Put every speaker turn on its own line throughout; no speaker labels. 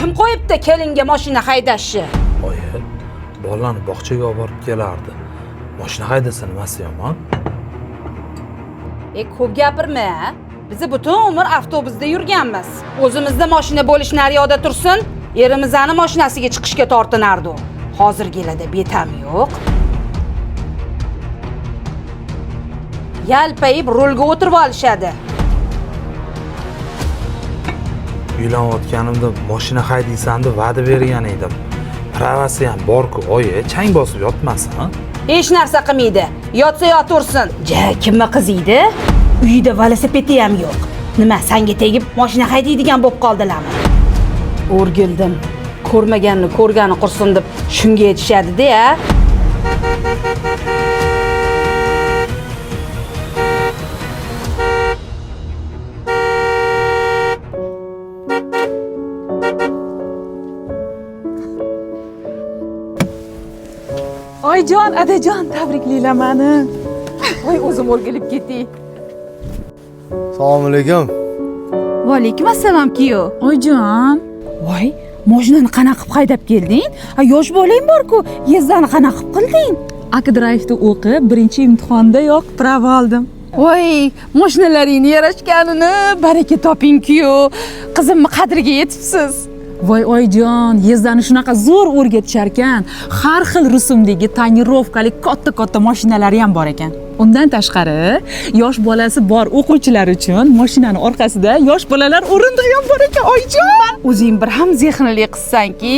Kim qo'yibdi kelinga mashina haydashni?
Oyi, bolalarni bog'chaga olib borib kelardi. Mashina haydasa nimasi yomon?
E, ko'p gapirma. Bizi butun umr avtobusda yurganmiz. O'zimizda mashina bo'lish naryoqda tursin, erimizni mashinasiga chiqishga tortinardi u. Hozirgilarda betam yo'q. Yalpayib rulga o'tirib olishadi.
Uylanayotganimda mashina haydaysan deb va'da bergan edim. Pravasi ham bor-ku, oyi, chang bosib yotmasin.
Hech narsa qilmaydi. Yotsa yotursin. Ja, kimni qizi edi? Uyida velosipedi ham yo'q. Nima, sanga tegib mashina haydaydigan bo'lib qoldilarmi? O'rgildim. Ko'rmaganni ko'rgani qursin deb shunga yetishadi-da, a?
Oyjon, adajon, tabriklaylar mani. Voy, o'zim o'rgilib ketay.
Assalomu alaykum.
Va alaykum assalom, kuyov.
Oyjon,
Voy, mashinani qanaqa qilib haydab kelding? Ha, yosh bolang bor-ku, yezdani qanaqa qilib qilding?
Akadrive'da o'qib, birinchi imtihondayoq prava oldim.
Voy, mashinalaringni yarashganini baraka toping, kuyov. Qizimni qadriga yetibsiz.
Voy oyjon, yezdani shunaqa zo'r o'rgatishar ekan. Har xil rusumdagi tonirovkali katta-katta mashinalari ham bor ekan. Undan tashqari, yosh bolasi bor o'quvchilar uchun mashinani orqasida yosh bolalar o'rindig'i ham bor ekan, oyjon.
O'zing bir ham zehnli qizsanki,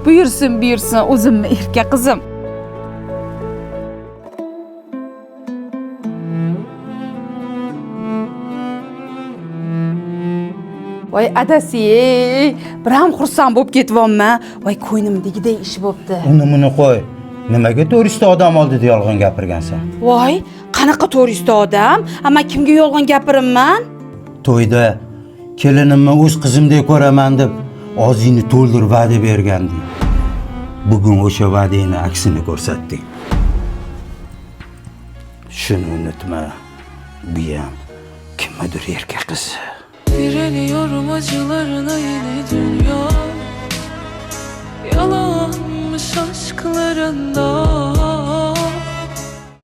buyursin, buyursin, o'zimni erka qizim. Voy adasi, bir ham xursand bo'lib ketyapman. Voy, ko'nglimdagiday ish bo'pti.
Uni buni qo'y. Nimaga 400 ta odam oldida yolg'on gapirgansan?
Voy, qanaqa 400 ta odam? Amma kimga yolg'on gapirimman?
To'yda kelinimni o'z qizimdek ko'raman deb og'zingni to'ldirib va'da berganding. Bugun o'sha va'dangni aksini ko'rsatding. Shuni unutma. Bu ham kimnidir erka qizi.
Direniyorum acılarına yeni dünya. Yalanmış aşklarında.